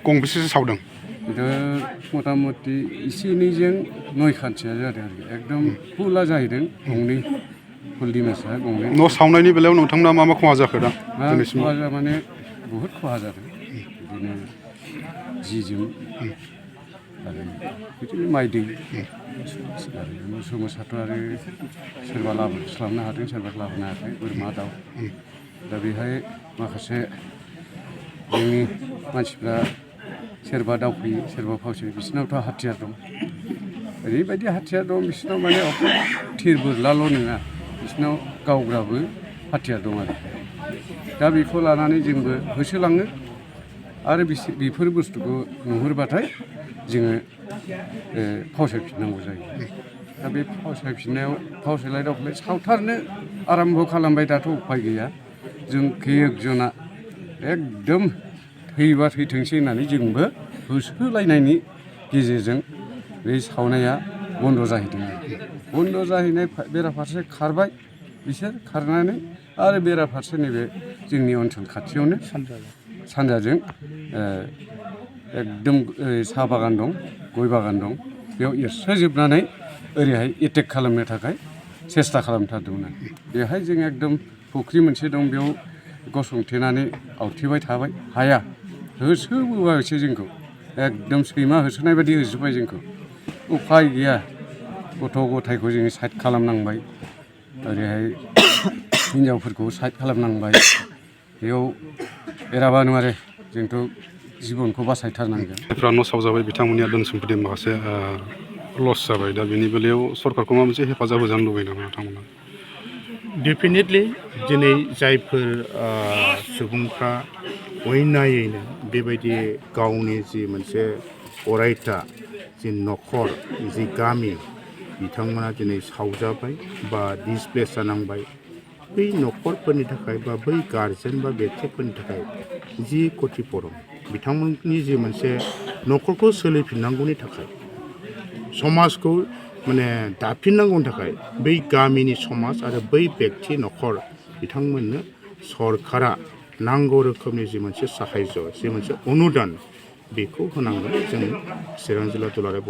गंबेसेसो सावदों दा मथा मथि एसे एनैजों 9 खान्थिया जादों आरो एकदम फुला जाहैदों गंनै फुल दिमासा गंनै न' सावनायनि बेलायाव नोंथांमोना मा मा खहा जाखो दा खहा माने बहुद खहा जादों बिदिनो जि जोम आरो बिदिनो माइ दै आरो मोसौ मोसाथ' आरो सोरबा लाबोस्लाबनो हादों सोरबा लाबोनो हायाखै बोरमा दाउ दा बेहाय माखासे जोंनि मानसिफ्रा सोरबा दावफैयो सोरबा फावसोयो बिसोरनावथ' हाथियार दं ओरैबायदि हाथियार दं बिसोरनाव माने थिर बोरलाल' नङा बिसोरनाव गावग्राबो हाथियार दं आरो दा बेखौ लानानै जोंबो होसोलाङो आरो बेफोर बुस्थुखौ नुहुरबाथाय जोङो फावसायफिननांगौ जायो दा बे फावसायफिननायाव फावसायलाय दावफायलाय सावथारनो आराम्भ' खालामबाय दाथ' उफाय गैया जों खैयकजना एकदम थैबा थैथोंसै होननानै जोंबो होसोलायनायनि गेजेरजों बे सावनाया बन्द' जाहैदों बन्द' जाहैनाय बेराफारसे खारबाय बिसोर खारनानै आरो बेराफारसे नैबे जोंनि ओनसोल खाथियावनो सानजाजों एकदम साहा बागान दं गय बागान दं बेयाव एरसोजोबनानै ओरैहाय एटेक खालामनो थाखाय सेस्था खालामथारदोंमोन बेहाय जों एकदम फुख्रि मोनसे दं बेयाव गसंथेनानै आवथेबाय थाबाय हाया होसोबोबायसो जोंखौ एकदम सैमा होसोनाय बायदि होसोबाय जोंखौ उफाय गैया गथ' गथायखौ जोङो साइड खालामनांबाय ओरैहाय हिनजावफोरखौ साइड खालामनांबाय बेयाव एराबानो आरो जोंथ' जिबनखौ बासायथारनांगोन जायफ्रा न' सावजाबाय बिथांमोननिया धोन सम्पति माखासे लस जाबाय दा बेनि बेलायाव सरकारखौ माबा मोनसे हेफाजाब होजानो लुबैयो नामा नोंथांमोना डेफिनेटलि दिनै जायफोर सुबुंफ्रा अयनायैनो बेबायदि गावनि जि मोनसे अरायथा जि नख'र जि गामि बिथांमोना दिनै सावजाबाय बा डिसप्लेस जानांबाय बै नख'रफोरनि थाखाय बा बै गारजेन बा बेक्तिफोरनि थाखाय जि खथिपरन बिथांमोननि जि मोनसे नख'रखौ सोलिफिननांगौनि थाखाय समाजखौ माने दाफिननांगौनि थाखाय बै गामिनि समाज आरो बै बेक्ति नख'र बिथांमोननो सरकारा नांगौ रोखोमनि जि मोनसे साहाय्य जि मोनसे अनुदान बेखौ होनांगोन जों चिरां जिल्ला दुलाराय